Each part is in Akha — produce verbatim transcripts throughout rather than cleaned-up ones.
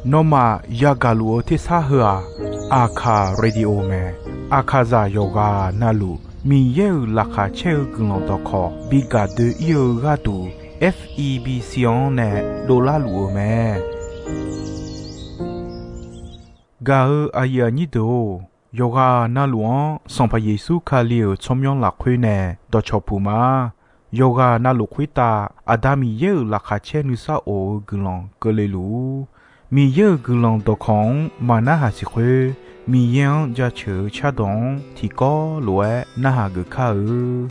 Nawmaf yagaq luf-eu tersar heu-aq, Aqkaq Radio mae. Aqkaqzaq yawqghaq navluf Miqyaer-euq laqkhaq caer-eu guiqlanq dawqkawq bi gaq doe-ir-eu gharduq, F E B C-anr nae dovlar luf-eu mae. Gaq-eu aqyuif aqnyir deuq-or, yawqghaq navluf-anr Sanqpaq Yeqsur Kali-euq tsawrmyanr lafkhoer nae dawqcawq puq ma. Yawqghaq navluf khoertav Aqda Miqyaer-euq laqkhaq caer nuisar of-eu guiqlanq keuvle luf-ur. Miqyaer-euq guiqlanq dawqkawq-anr maqnarhaq siq khoer, Miqyaer-anr jaceuq-eu cardawq-anr tiqkawv lof-aer narhaq geuf kar-eu.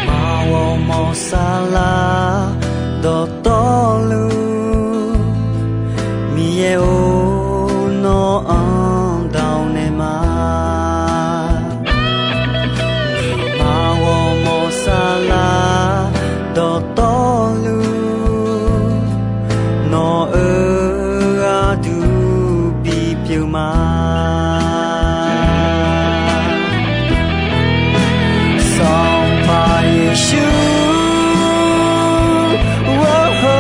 Maq ghawrmawr saflar dawqtawvluf, Miqyaer-or, nawr-anr dawq naeq ma. Maq ghawrmawr saflar dawqtawvluf, nawq-euq gharduq bipyeuf ma. Sanqpaq Yeqsur, ghawrmawr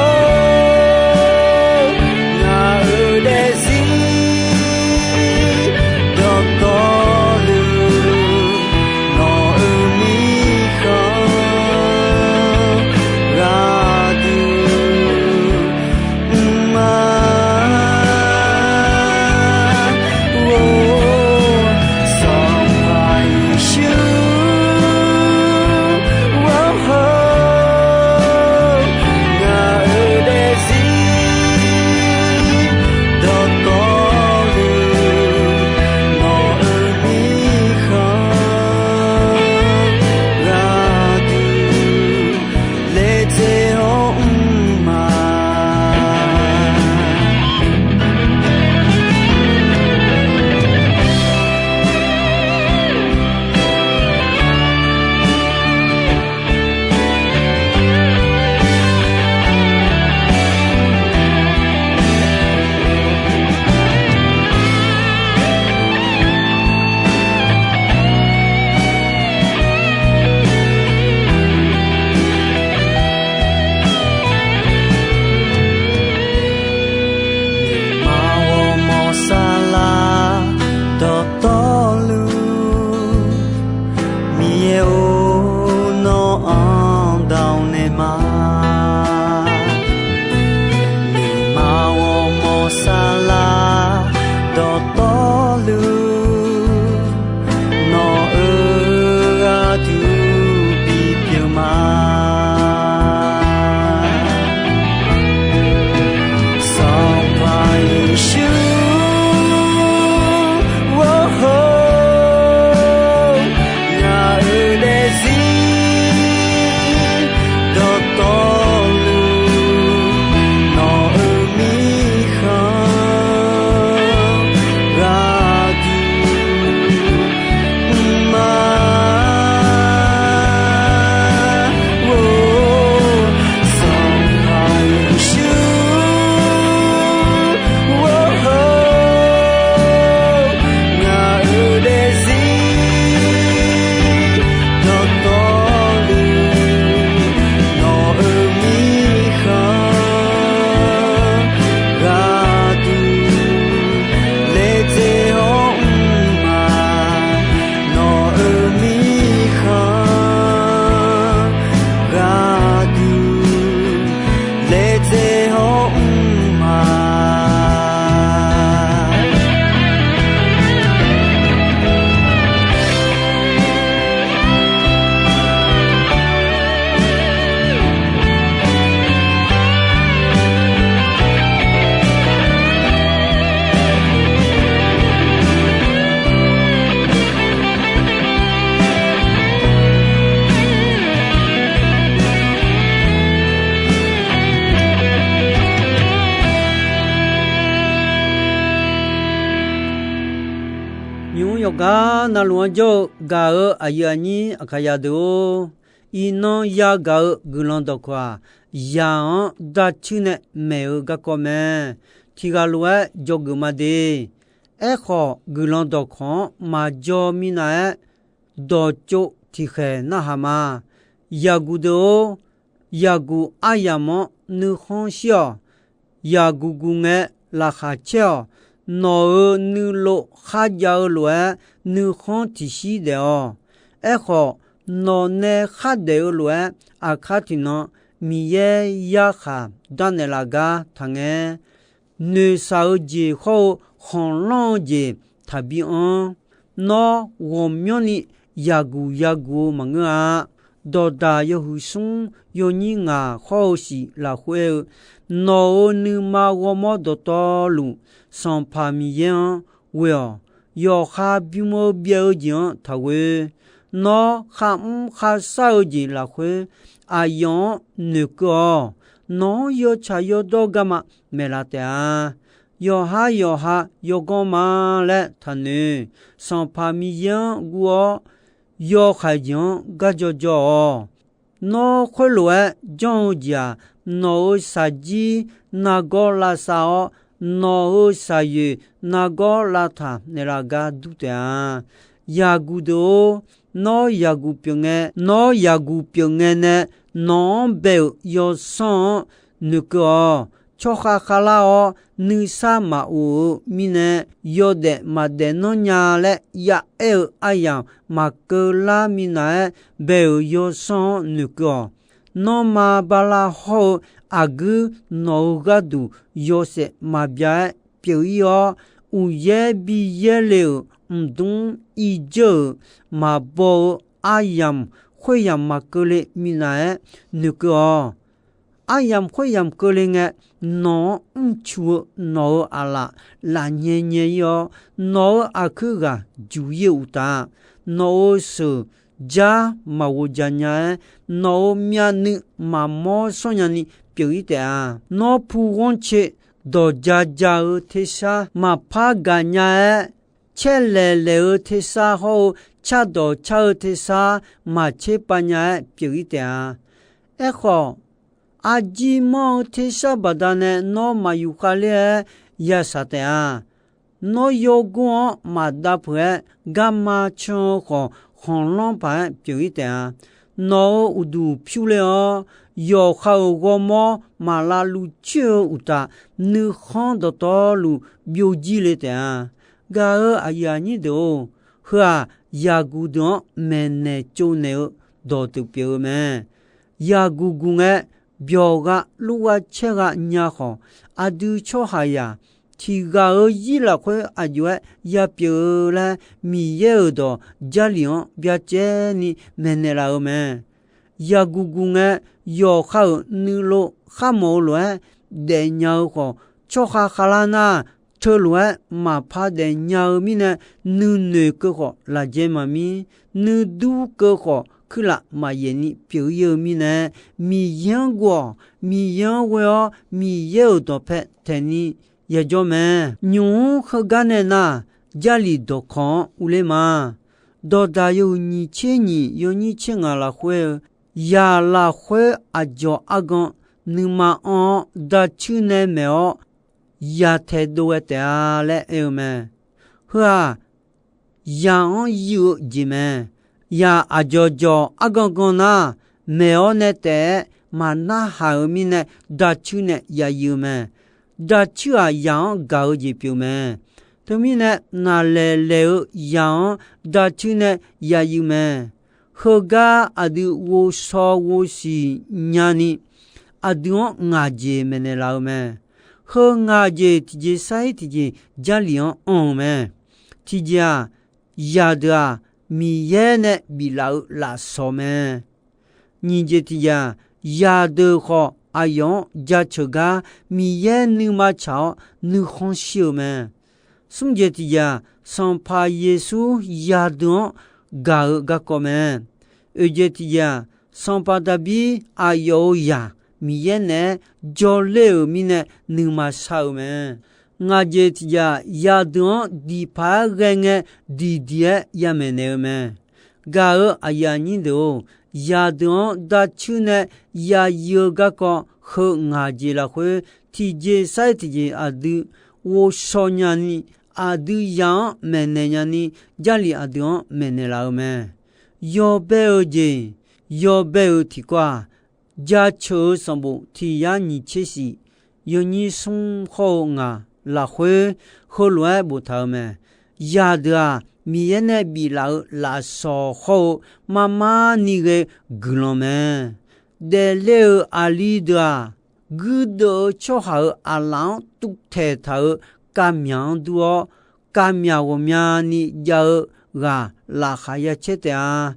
Arnavluf-anr jawr-eu gaq-euq aqyuif aqnyir Aqkaqya deuq-or, iqnan yagaq-eu guiqlanq dawqkawq-aq, yaq-anr darcuir nae maeq-eu garkawv mae. Tiqghaq lof-aer dzawgeuf ma de. Aerkhawf, guiqlanq dawqkawq-anr maqjaw minav-aer, dawqtsov tiqkhaeq narhaq ma. Yaqguq deuq-or, yaqguq aryamq-anr nuikhanr shir-awq. Yaqguq guq ngae, laqkhaq caer-awq. Nawq-euq nuilov kharjav-eu lof-aer, nuikhanr tiqshir daef-awq. Aerkhawf, nawq nae khardaef-eu lof-aer, aqkar tiqnan Miqyaer yarkhaq darnaeq laf gar taqngae. Noeqshaq-eu jeq hawr-eu khanqlanr-eu jeq taqbi anr. Nawr ghawqmyanrni yaqguq yaqguq-eu maqngeur-a. Dawqdaq yawhuiq smr yawnyir ngaq hawr-eu shiq lafkhoer-eu, nawq-euq nuima ghawrmawr dawqtawvluf, Sanqpaq Miqyaer-anr ghoe-awq. Yawqha bym-eu byaev-eu jeq-anr taqghoe. Nawr kharmr kharshar-eu jeq lafkhoer, aqyawf-anr noeqkeuv-awq. Nawq-anr yawtsaq yawdawr garma maeqlaf taef-a. Yawqhar yawqha yawganr ma laer taqnoeq. Sanqpaq Miqyaer-anr guv-awr, yawkhaeq jeq-anr gar jawr jawr-awq. Nawr khoerlof-aer janr-eu jeq-aq, nawq-euq shaqjir nargawr lavsav-awr, nawq-euq shaqyoeq nargawr lavtaq naeqlaf gar dur taef-a. Yaqguq deuq-or, nawr yaqguq pyeuf ngae, nawr yaqguq pyeuf ngae nae, nawq-anr bae-euq yawsanr-anr noeqkeuv-awq. Tsawrkhav khavlar-awr, nuisar maqof-eu mirnae, yawdaef maqdaef nanr nya laer ya'aer-eu aryamq maqkeuv lar minav-aer bae-euq yawsanr-anr noeqkeuv-awq. Nanrma bala hawr-eu aqguir nawq-euq gharduq yawshaef maqbya-aer pyeuf-ir-awr, uqyaer bi yaerle-euq mqdmr irdzeur-euq maqbaw-eu aryamq khoeryamq maqkeuvle minav-aer noeqkeuv-awq. Aryamq khoeryamq keuvle ngae, nawq-anr mrcu-eu nawq-euq aqlaf lafnyae nyae-ir-awr, nawq-euq aqkuir ghaq juq-ir-eu uqtaf, nawq-euq sheuq jar maqghof dzaq nya-aer, nawq-euq myavnuiv maqmawr shawr nyani pyeuf-ir taef-a. Nawr pu ghanrcae dawq ja ja-eu tersar maqpar gaq nya-aer, caerlaeq laeq-eu tersar hawr-eu cardawq car-eu tersar maqtser pav nya-aer pyeuf-ir taef-a. Aerkhawf, arjir manr-eu tersar baqdanae nawr maqyuf khavler-aer yashaq taef-a. Nawr yawgor-anr maqdav peuq-aer, garma can-eu khawf, khanqlanr paq-aer pyeuf-ir taef-a. Nawq-euq uqduq pyur ler-awr, yawqha-euq ghawrmawr maq lavluv coer-eu uqtaf, nuikhanr dawqtawvluf byovjir le taef-a. Gaq-euq aqyuif aqnyir deuq-or, heu-aq, yaqguq deuq-anr maeqnaeq tsovnaeq-eu dawqdeuq pyeuf-eu mae. Yaqguq guq ngae, byawq gha lur gha caer gha nya khawf, aqdui tsawrhaqzaq tiq ghaq-euq zir lafkhoer aqjox-aer yapyeuf-eu laer, Miqyaer-euq dawq Jarlif-anr byacaevni maeqnaeq laf-eu mae. Yaqguq guq ngae, yawqha-euq nuilov kharmawf-eu lof-aer daefnya-eu khawf, tsawrkhav khavlar nar, teulof-aer maqpar daefnya-eu mirnae, nuinoeq keuv khawf lafjaer maqmir, nuidur keuv khawf kuirlaf maqyaef ni pyeuf-ir-eu mirnae, Miqyaer-anr guv-awq. Miqyaer-anr ghoe-awr, Miqyaer-euq dawqpae taeqni yajawr mae. Nymq-mr heugar nae nar, Jarlif dawqkawq-anr urler ma. Dawqdaq yawhuiq nyiq tser nyiq yawnyir tser ngaq lafkhoer-eu, yaq lafkhoer aqdzawq argan nuima anr-awr, dacuir nae maeq-awr, yaq taedov ghae taef-a laer aer-eu mae. Heu-aq, yaq-anr yuiv-eu jeq mae. Yaq aqdzawq dzawq argan gan nar, maeq-awr nae taef-aer maqnarhaq-euq mirnae, dacuir nae yayuif-eu mae. Dacuir-aq, yaq-anr gaq-eu jeq pyeuf mae. Teumirnae, naqlaeq laeq-eu yaq-anr dacuir nae yayuif mae. Heugar aqdui ghovshaw ghovsiq nyani, aqdui-anr ngaq jeq maeqnaeq laf-eu mae. Heu ngaq jeq tiqjeq sar-ir tiqjeq Jarlif-anr anr-eu mae. Tiqjeq-aq, yaqdeuq-aq, Miqyaer nae biflaf-eu lafsawq mae. Nyiq jeq tiqjeq-aq, yaqdeuq khawf aqyawf-anr jaceuq gar Miqyaer nuima tsaq-awr nuikhanr shir-eu mae. Smr jeq tiqjeq-aq, Sanqpaq Yeqsur yaqdeuq-anr gaq-eu garkawv mae. Oeq jeq tiqjeq-aq, Sanqpaq Daqbir aqyawf-euq zaq Miqyaer naeq-aer jawrler-euq mirnae nuima shar-eu mae. ngaq jeq tiqjeq-aq, zaqdeuq-anr diq paq-aer ghae ngae, diqdiq-aer yamaeq naeq-eu mae. Gaq-euq aqyuif aqnyir deuq-or, zaqdeuq-anr darcuir nae yayuif-eu garkawv heu ngaq jeq lafkhoer, tiqjeq sar-iq tiqjeq aqdui ghovshaw nyani, aqdui zaq-anr maeqnaeq nyani, Jarlif aqdui-anr maeqnaeq laf-eu mae. Yawbae-eu jeq, yawbae-eu tiqkawv-aq, Jaceuq-eu sanqbof tiq yar nyiq tser shif, yawnyir smr hawr-eu ngaq lafkhoer heulof-aer boftaq-euq mae. Zaqdeuq-aq, Miqyaer nae biflaf-eu lafsawq hawr-eu marmar ni ghae-eu guiqlanq mae. Daefle-euq aqli deuq-aq, guirdeuv-eu tsawrhaq-euq aqlaf-anr tuvtaeq taq-euq kavmyaq-anr dur-awr, kavmyaq ghawqmyani jav-eu ghaq laqkhaq ya caer taef-a.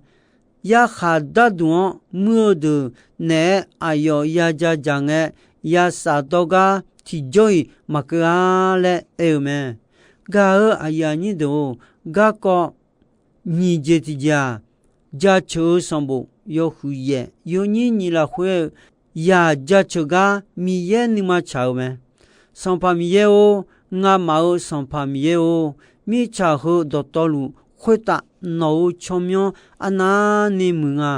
Yarkhaq darduq-anr muir-eu deuq naeq-aer aqyawf ya ja dzaq ngae, ya shafdawr gar tiqjawr-iq maqkeuv-a laer aer-eu mae. Gaq-euq aqyuif aqnyir deuq-or, garkawv nyiq jeq tiqjeq-aq, Jaceuq-eu sanqbof yawhuiq yaef yawnyir nyiq lafkhoer-eu, yaq jaceuq gar Miqyaer nuima tsaq-eu mae. Sanqpaq Miqyaer-or, ngamaf-euq Sanqpaq Miqyaer-or, mirtsaq heu dawqtawvluf khoertav nawq-euq tsawrmyanr arnavni muiq nga.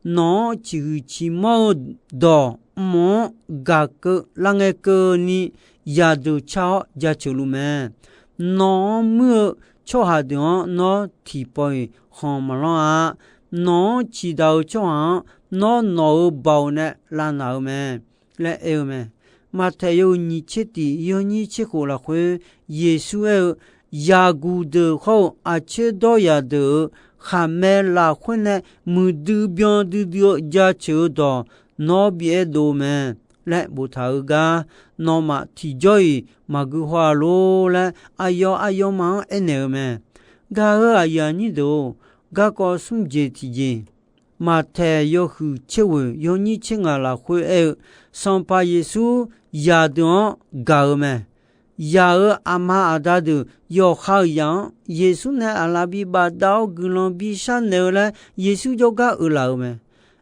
Nawq-anr ciqhuiq ciqmanr-eu dawq mq-anr gaq keuv lar ngae keuvni, yaqdeuq car-awr jaceuq luf mae. Nawq-anr muir-eu tsawrhaq deuq-anr nawr tiqpawf-iq khanq maqlanr-a. Nawq-anr ciqdaq-eu tsawrhaq-anr nawr nawq-euq baoq nae lavnaq-eu mae laer aer-eu mae. Maqtaeq yawhuiq nyiq tser tiq yawnyir tser khof lafkhoer, Yeqsur aer-eu, yaqguq deuq hawr-eu aqtser dawryaq deuq-euq khaqmae lafkhoer nae muiqdui byan duidui-eu jaceuq-eu dawq nawr bi aerdov-eu mae laer boftaq-eu gar, nawmaf tiqjawr-iq maqgui haw-a lor laer aqyawf aqyawfmaf-anr aernaeq-eu mae. Gaq-euq aqyuif aqnyir deuq-or, garkawv smr jeq tiqjeq, Maqtaeq yawhuiq tser ghoeq yawnyir tser ngaq lafkhoer aer-eu, Sanqpaq Yeqsur zaqdeuq-anr gaq-eu mae. Zaq-euq aqma aqda deuq yawqha-euq zaq-anr Yeqsur nae aqlaf bi bafdav-awr guiqlanq bi sharnaeq-eu laer Yeqsur jawrgar uiqlaf-euq mae.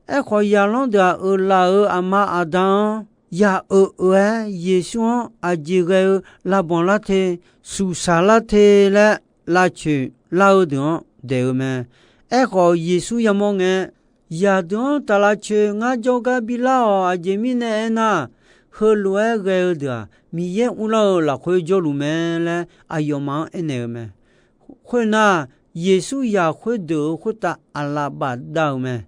Aerkhawf, zaqlanr deuq-aq, uiqlaf-euq aqma aqda-anr yaq euq-eu-aer, Yeqsur-anr aqjeq ghae-eu lavbanq lar te, suqsaq lar te laer lavcoeq lar-eu deuq-anr daeq-eu mae. Aerkhawf, Yeqsur yamawr ngae, zaqdeuq-anr taq lavcoeq, ngar jawrgar bi lar-awq. Aqjeq mirnae aernar, heulof-aer ghae-eu deuq-aq, Miqyaer uvlanr-eu lafkhoer jawrluf mae laer aqyawfmaf-anr aernaeq-eu mae. Khoernar, Yeqsur zaq khoerdeuq-euq khoertav aqlaf bafdav-euq mae.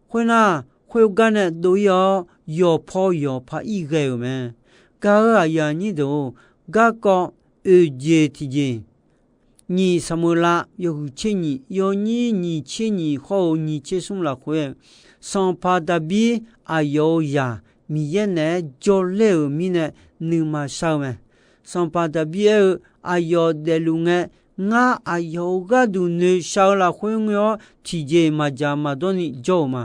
Khoernar, khoergar nae dov-ir-awr, yawqpaw yawqpa-ir ghae-euq mae. Gaq-euq aqyuif aqnyir deuq-or, garkawv oeq jeq tiqjeq, nyiq Saqmeuqlav yawhuiq tser nyiq yawnyir nyiq tser nyiq hawr-eu nyiq tser smr lafkhoer, Sanqpaq Daqbir aqyawf-euq zaq Miqyaer naeq-aer jawrler-euq mirnae nuima shar-eu mae. Sanqpaq Daqbir aer-eu, aqyawf daefluf ngae, ngar aqyawf-euq gharduq noeqshaq-eu lafkhoer ngoe-awr, tiqjeq maqdzaq maqdawr ni jawr-euq ma.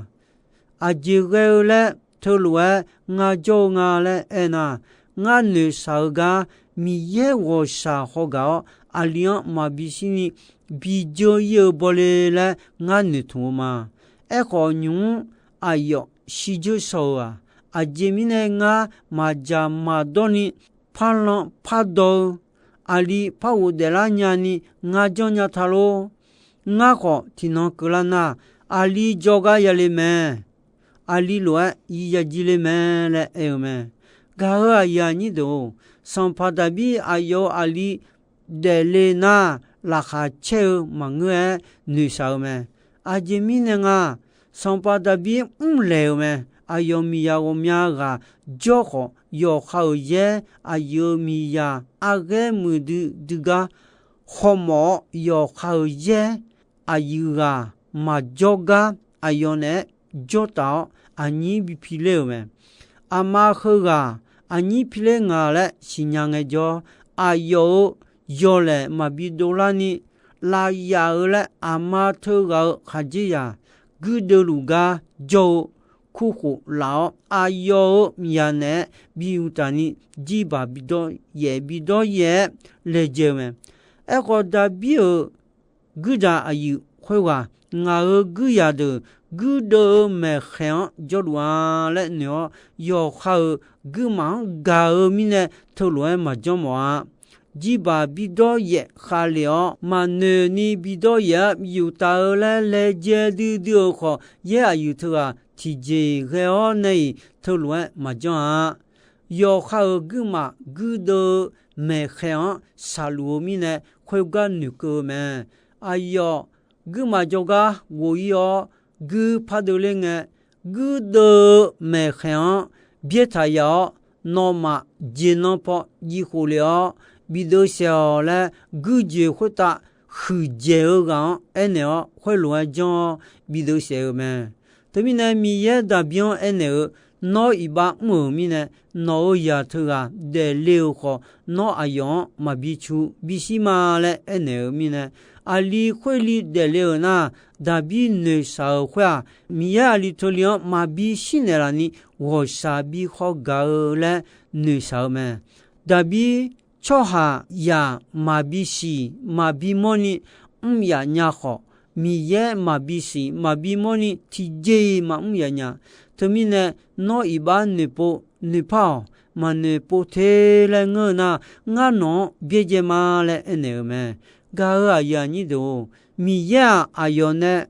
Aqjeq ghae-eu laer teulof-aer ngar jawr-eu nga laer aernar, ngar noeqshaq-eu gar Miqyaer ghawqshaq hawgaq-awr, aqli-anr maqbi shirni bi dzeur-ir-eu bawle laer ngar noeqtmq-eu ma. Aerkhawf, nymq-mr aqyawf shirdzeur shaw-euq-aq, aqjeq mirnae ngar maqdzaq maqdawr ni parlanr pardawr-eu, aqli par ghofdaef lar nyani ngar janrnya ta lor. Ngar khawf, tiqnan keuvlar nar, aqli jawrgar yale mae. Aqli lof-aer yiyajir le mae laer aer-eu mae. Gaq-euq aqyuif aqnyir deuq-or, Sanqpaq Daqbir aqyawf-euq aqli daefle nar, laqkhaq caer-eu maqngeur-aer noeqshaq-eu mae. Aqjeq mirnae nga, Sanqpaq Daqbir mrlaeq-euq mae. Aqyawf miqyaq ghawqmya ghaq jawr khawf, yawqha-euq yaer aqyuif-euq miqyaq arghaer muiqdui dui gar hawmawf-awr, yawqha-euq yaer aqyuif ghaq maqjawr gar, aqyawf naeq-aer jawr taf-awr, aqnyir bi piler-euq mae. Aqma heughaq aqnyir piler nga laer siqnya ngaejawr, aqyawf-euq yawlaeq maqbi dovlar ni, lavyaf-eu laer aqma teughaq-euq khaqdzerzaq guirdeuv luf gar jawr-eu kurkhof laf-awr, aqyawf-euq miqyaq naeq-aer bi uqtaf ni, jirbaq bidawr yaef bidawr yaef-aer laejae-eu mae. Aerkhawf, Daqbir-euq guirdaq aqyuif khoerghaq, ngaq-euq guirzaq deuq guirdeuv-eu maeqkhaeq-anr jawrluf-a laer noeq-awr, yawqha-euq guirmaf-anr gaq-eu mirnae teulof-aer maqjanr mawf-a. jirbaq bidawr yaef khavlef-awr, maqnoeq ni bidawr yaef-aer yuf taf-eu laer laejae duidui-euq khawf, yaer aqyuif teughaq tiqjeq ghae-awr nae-iq teulof-aer maqjanr-a. Yawqha-euq guirmaf guirdeuv-eu maeqkhaeq-anr shaqluf-eu mirnae, khoergar noeqkeuv-eu mae. Aqyawf guirmaf jawrgar ghof-ir-awr, guir pardeuv ler ngae, guirdeuv-eu maeqkhaeq-anr byaertaq yaf-awr, nawmaf jeq nan paw jiv khof lef-awr, bideuv saef-awq laer guirjoeq khoertav huiqdzaeq-eu ghaq-anr aernaeq-awr, khoerlof-aer janr-awr bideuv saef-eu mae. Teumirnae Miqyaer Daqbir-anr aernaeq-eu, Nawr iqbax mr-euq mirnae, nawq-euq zaq teughaq daefle-euq khawf, nawr aqyawf-anr maqbi cu bishir ma laer aernaeq-eu mirnae, aqli khoerli daefle-euq nar, Daqbir noeqshaq-euq khoer-aq, Miqyaer aqli teuli-anr maqbi shir naeqlaf ni ghawqshaq bi khawr gaq-eu laer noeqshaq-eu mae. Daqbir tsawrhaqzaq maqbi siq maqbi mawrni mr yaf nya khawf, Miqyaer maqbi siq maqbi mawrni tiqjeq-iq maqmr yaf nya. Teumirnae nawr iqbax noeqpov noeqpar-awq. Maqnoeq pov te laer ngeur-eu nar, ngar nawq-anr byaerdzae ma laer aernaeq-eu mae. Gaq-euq aqyuif aqnyir deuq-or, Miqyaer-aq aqyawf nae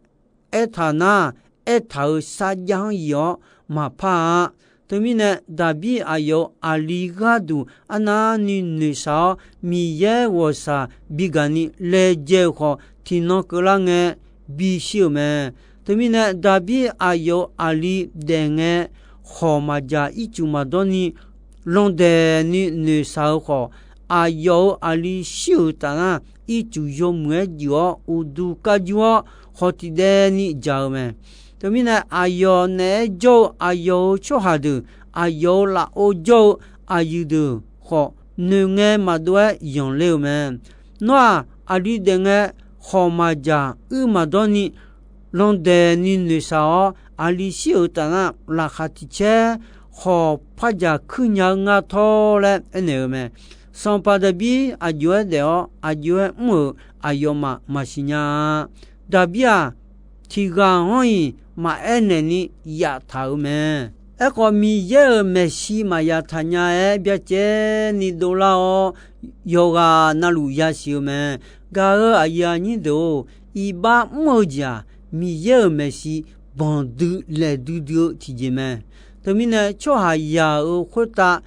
aertaq nar, aertaq-euq sarjax-anr yif-awr maqpar-a. Teumirnae Daqbir aqyawf-euq aqli gharduq arnavni noeqshaq-awr, Miqyaer ghawqshaq bigaq ni laejae-euq khawf, tiqnan keuvlar ngae bishir-euq mae. Teumirnae Daqbir aqyawf-euq aqli daef ngae khawq maqjaq ircuf maqdawr ni landaeq ni noeqshaq-eu khawf, aqyawf-euq aqli shir-euq taf nar, ircuf yawmuiq-aer juif-awr uqduq kar jur-awr khawq tiqdaev ni jaq-eu mae. Teumirnae aqyawf naeq-aer jawr-eu aqyawf-euq tsawrhaq deuq, aqyawf-euq lafov jawr-eu aqyuif deuq khawf, noeqngae maqdov-aer yanqler-eu mae. Nawr-aq, aqli daef ngae khawq maqjaq uir maqdawr ni landaeq ni noeqshaq-awr, aqli shir-euq taf nar laqkhaq tiqcaer khawq par jaq kuir nya-eu ngar tawr laer aernaeq-eu mae. Sanqpaq Daqbir aqjox-aer daef-awr aqjox-aer mr-euq aqyawfmaf maqsiq nya-a. Daqbir-aq, tiq ghaq-anr-iq maqaer naeq ni yaftaq-euq mae. Aerkhawf, Miqyaer-euq maeqshi maqya taq nya-aer byacaevni dovlar-awr, yawqghaq navluf yasiq-eu mae. Gaq-euq aqyuif aqnyir deuq-or, iqbax mr-eu jeq-aq, Miqyaer-euq maeqshi banqdui laeq duidui-eu tiqjeq mae. Teumirnae, tsawrhaqzaq-euq khoertav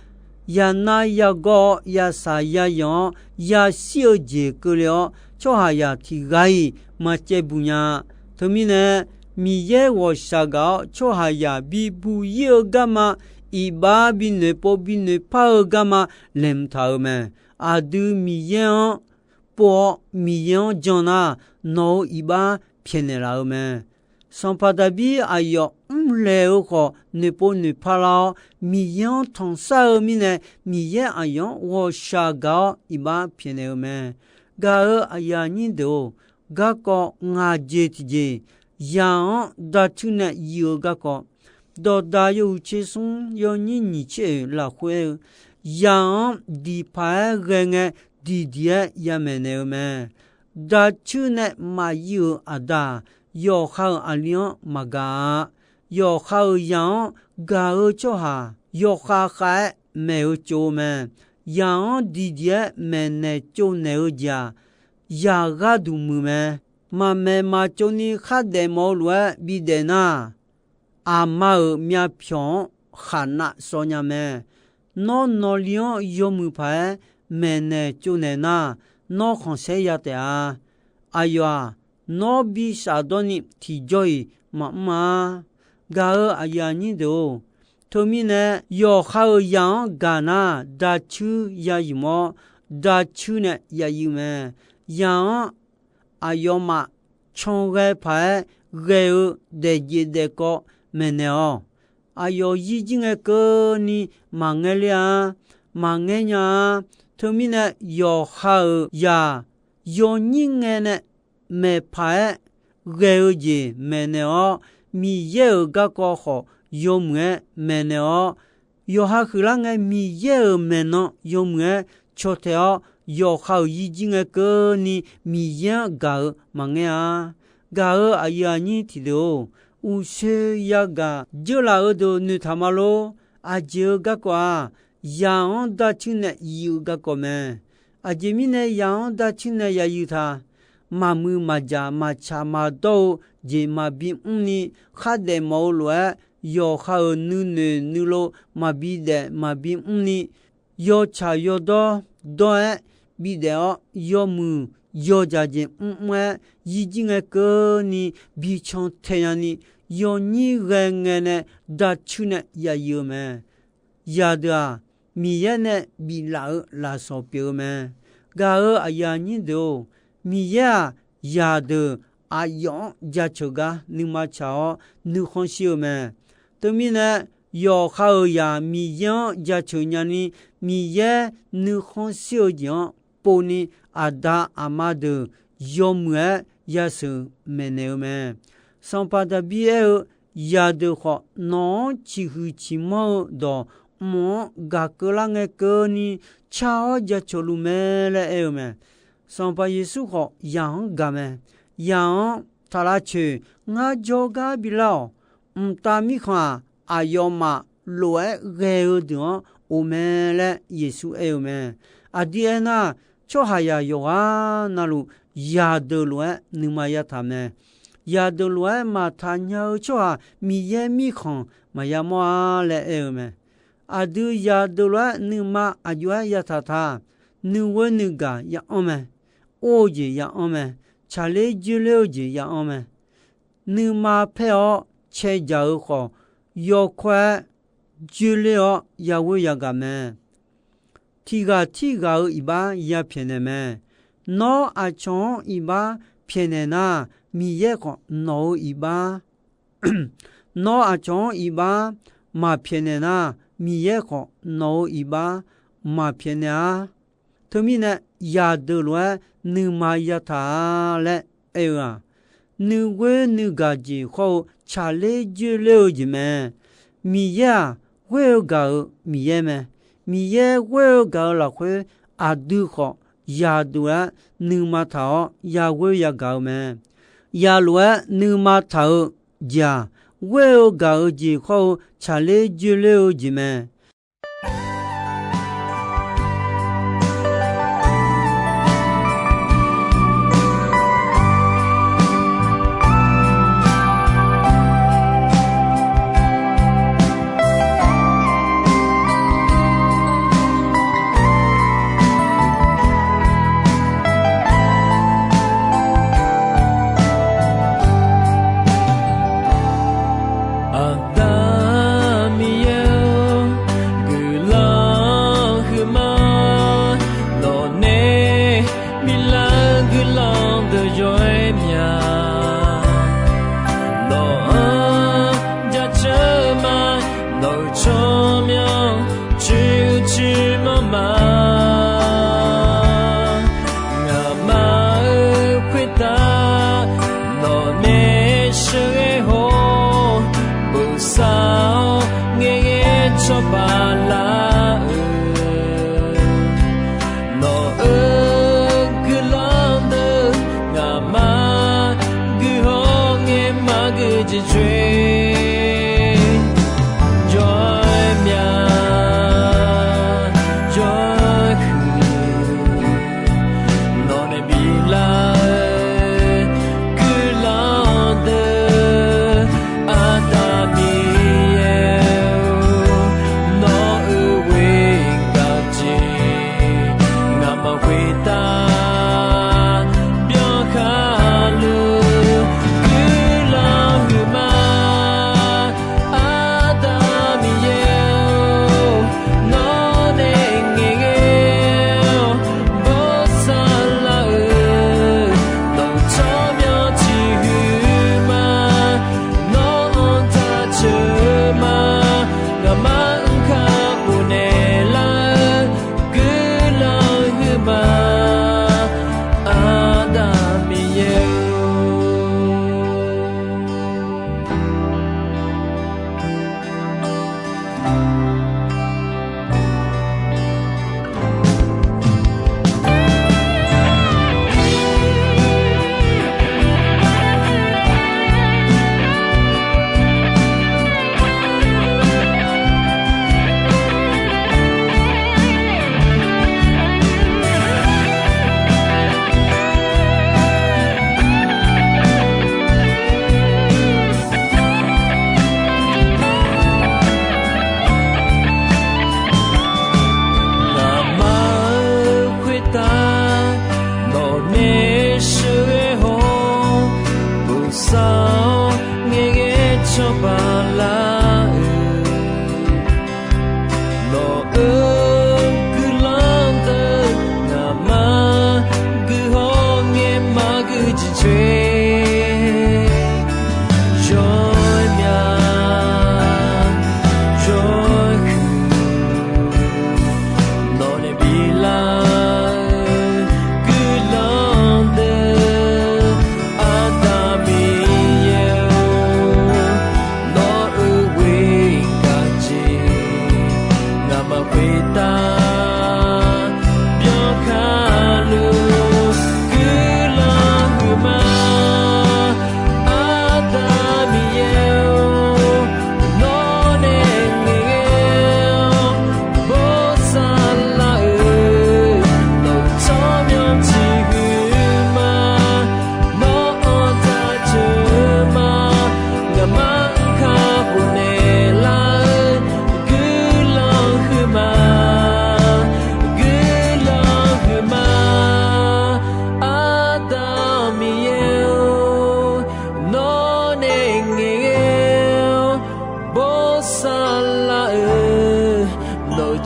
yanav yagawr-awr, yasaq yayanq-awr, yashir-eu jeq keuvle-awr, tsawrhaqzaq tiq ghaq-iq maqcaevbuq nya. Teumirnae, Miqyaer ghawqshaq gaq-awr tsawrhaqzaq bibuq ir-eu garma, iqbax binoeq pov binoeq par-eu garma laeqhmq taq-euq mae. Aqdui Miqyaer-anr pov-awr Miqyaer-anr jan nar, nawq-euq iqbax pyaeqnaeq laf-eu mae. Sanqpaq Daqbir aqyawf mrlaeq-eu khawf, noeqpov noeqpar lar-awr, Miqyaer-anr tanqsar-eu mirnae, Miqyaer aqyawf-anr ghawqshaq gaq-awr iqbax pyaeqnaeq-eu mae. Gaq-euq aqyuif aqnyir deuq-or, garkawv ngaq jeq tiqjeq, zaq-anr dacuir nae yif-eu garkawv, dawqdaq yawhuiq tser smr yawnyir nyiq tser oeq lafkhoer aer-eu, zaq-anr diq paq-aer ghae ngae, diqdiq-aer yamaeq naeq-eu mae. Dacuir nae maqyif-euq aqda-aq, yawqha-euq aqli-anr maqgaq-a. Yawqha-euq zaq-anr gaq-eu tsawrhaq yawkhav khav-aer maeq-eu tsov-eu mae. Zaq-anr diqdiq-aer maeqnaeq tsovnaeq-eu jeq-aq, zaq gharduq muiq mae. Maqmaeq maqtsov ni khardaef mawf-eu lof-aer bidaef nar, aqma-euq myavpyawq-anr khaqnav shawnya mae. Nawr nawqli-anr yawmuiq paq-aer maeqnaeq tsovnaeq nar, nawr khanqsaer ya taef-a. Aqyawf-aq, nawr bi shafdawr ni tiqjawr-iq maqmr-a. Gaq-euq aqyuif aqnyir deuq-or, teumirnae yawqha-euq zaq-anr gaq nar, dacuir ya yif-awr, dacuir nae ya yif mae. Zaq-anr aqyawfmaf canghae paq-aer ghae-eu daefjeq daefkawv maeqnaeq-awq. Aqyawf yirjir ngae keuvni maqngaer ler-a, maqngaer nya-a. Teumirnae yawqha-euq zaq yawnyir ngae nae maeqpaq-aer ghae-eu jeq maeqnaeq-awr, Miqyaer-euq garkawv khawf yawmuiq-aer maeqnaeq-awr, yawqha huiqlar ngae Miqyaer-euq maeqnan yawmuiq-aer caw tae-awr, yawqha-euq yirjir ngae keuvni Miqyaer-anr gaq-eu maqngaer-a. Gaq-euq aqyuif aqnyir tiqdeuq-or, uqshoe yagaq dzeurlaf-eu deuq noeqtaq ma lor. Aqjeq-eu garkawv-aq, zaq-anr dacuir nae yif-eu garkawv mae. Aqjeq mirnae yaq-anr darcuir nae yayuif taq. Maqmuiq maqjaq maqtsaq maqdawr-eu jeq maqbi mrni, khardaef mawf-eu lof-aer yawqha-euq nuinoeq nuilov maqbi daef maqbi mrni, yawtsaq yawdawr dawr-aer bidaef-awr, yawmuiq yawdzaq jeq mrmr-aer yirjir ngae keuvni bican tae nyani, yawnyir ghae ngae nae darcuir nae yayuif-eu mae. Yaqdeuq-aq, Miqyaer nae biflaf-eu lafsawq pyeuf-eu mae. Gaq-euq aqyuif aqnyir deuq-or, Miqyaer-aq, yaqdeuq aqyawf-anr jaceuq gar nuima tsaq-awr nuikhanr shir-eu mae. Teumirnae, yawqha-euq zaq Miqyaer-anr jaceuq nyani, Miqyaer nuikhanr shir-eu jeq-anr povni, aqda aqma deuq yawmuiq-aer yasheuq maeqnaeq-eu mae. Sanqpaq Daqbir aer-eu, Yaqdeuq khawf, nawq-anr ciqhuiq ciqmanr-eu dawq mq-anr gaq keuvlar ngae keuvni, car-awr jaceuq luf mae laer aer-eu mae. Sanqpaq Yeqsur khawf, yaq-anr gaq mae. Yaq-anr, Taq lavcoeq, ngar jawrgar bilar-awq. Mqtav Mirkhanq-aq, aqyawfmaf lof-aer ghae-eu deuq-anr of mae laer Yeqsur aer-eu mae. Aqdui aernar, tsawrhaqzaq yawqghaq navluf yaqdeuq lof-aer nuima yataq mae. Yaqdeuq lof-aer maqtaq nya-eu tsawrhaq Miqyaer Mirkhanq maqya mawr-a laer aer-eu mae. Aqdui yaqdeuq lof-aer nuima aqjox-aer yataq taq. Nuighoer nuigaq ya anr mae. Or-eu jeq ya anr mae. Tsaqler joerler-eu jeq ya anr mae. Nuima paer-awr cae jaq-eu khawf, yawkawr-aer joerler-awr yaghoer yagaq mae. Tiqghaq tirghaq-euq iqbax ya pyaeqnaeq mae. Nawr aqcawq-anr iqbax pyaeqnaeq nar, Miqyaer khawf nawq-eu iqbax. Nawr aqcawq-anr iqbax maqpyaeqnaeq nar, Miqyaer khawf nawq-eu iqbax maqpyaeqnaeq-ar. Teumirnae, yaqdeuq lof-aer nuima yataq-a laer aer-eu-aq, nuighoer nuigaq jeq khawr-eu tsaqler joerler-eu jeq mae. Miqyaer-aq, ghoer-eu gaq-euq Miqyaer mae. Miqyaer ghoer-eu gaq-euq lafkhoer, aqdui khawf yaqdeuq lof-aer nuima taq-awr yaghoer yagaq-eu mae. Yaqlof-aer nuima taq-eu jeq-aq, ghoer-eu gaq-eu jeq khawr-eu tsaqler joerler-eu jeq mae. Aqda Miqyaer-or, guiqlanq huiqma, nawqnae biflar-eu guiqlanq deuq yawr-aer mya. Nawq-anr jaceuq ma, nawq-euq tsawrmyanr cuiv cuiv manr ma. Ngaqma-euq khoertav nawqnae sheuqghae haw-awr, bosav-awr ngaeqghae cawba lar-eu. Nawq-euq guiqlanq deuq ngaqma guihaw ngae maqgui jeq coer. Jawr-aer mya, jawr-aer huiq, nawqnae biflar-eu guiqlanq deuq, Aqda Miqyaer-or, nawq-euq ghoer gaq-eu jeq ngaqma khoertav byankhar luf guiqlanq huiqma. Aqda Miqyaer-or, nawqnae ngaeqghae-awr bosav lar-eu, nawq-euq tsawrmyanr ciqhuiq ma. Nawq-anr jaceuq ma, ngaqma-anr kakhof naeqlar-eu guiqlanq huiqma. Aqda Miqyaer-or.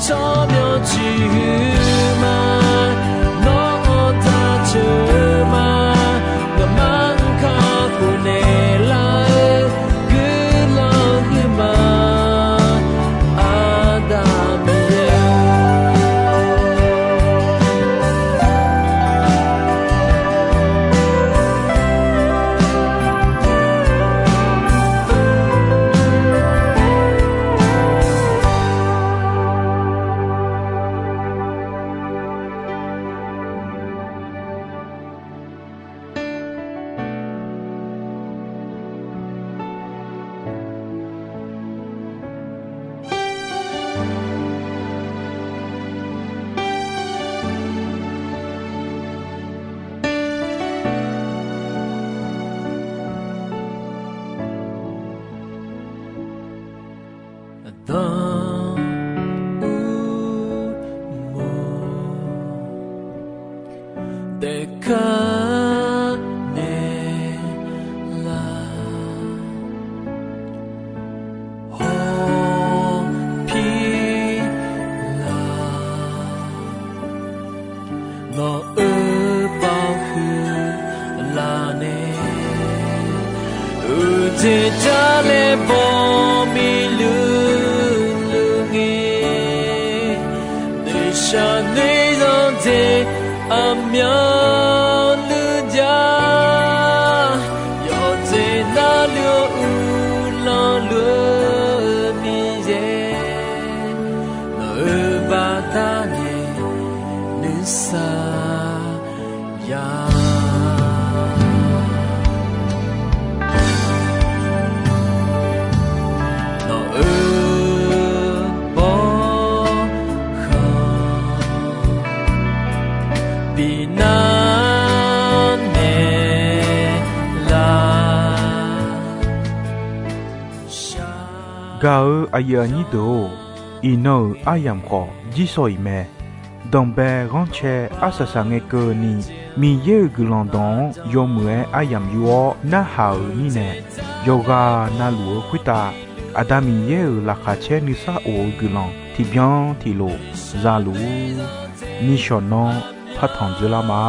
Tsawrmyanr ciqhuiq ma, nawr-anr taq ceuq ma, ngaqma-anr kakhof naeqlar-eu guiqlanq huiq ma, Aqda Miqyaer-or. Aqda Urmawr, taef kar naeq lar, hawpir lar. Nawq-eu baoq huiq laf nae, uqjeq jar laer baw miqluiq luiq ngae, noeqshaq noeqzanq jeq aqmyanluf jav, yawqjeq navluf-eu uvlanr luf-eu Miqyaer, nawq-euq baqda nae nuisar ya. Nawq-euq bawrkhanq binar naeq lar. Gaq-eu aqyuif aqnyir deuq-or, iqnan-euq aryamq khawf jirshaw-iq mae. Danqbae ghanrcae arsaq saq ngae keuvni, Miqyaer-euq guiqlanq dawq-anr yawmuiq-aer aryamq yur-awr narhaq-euq mirnae, yawqghaq navluf-eu khoertav Aqda Miqyaer-euq laqkhaq caer nuisar of-eu guiqlanq tiqbyan tiqlof za luf-ur. Nishawq nanr partanq dzeurlar ma.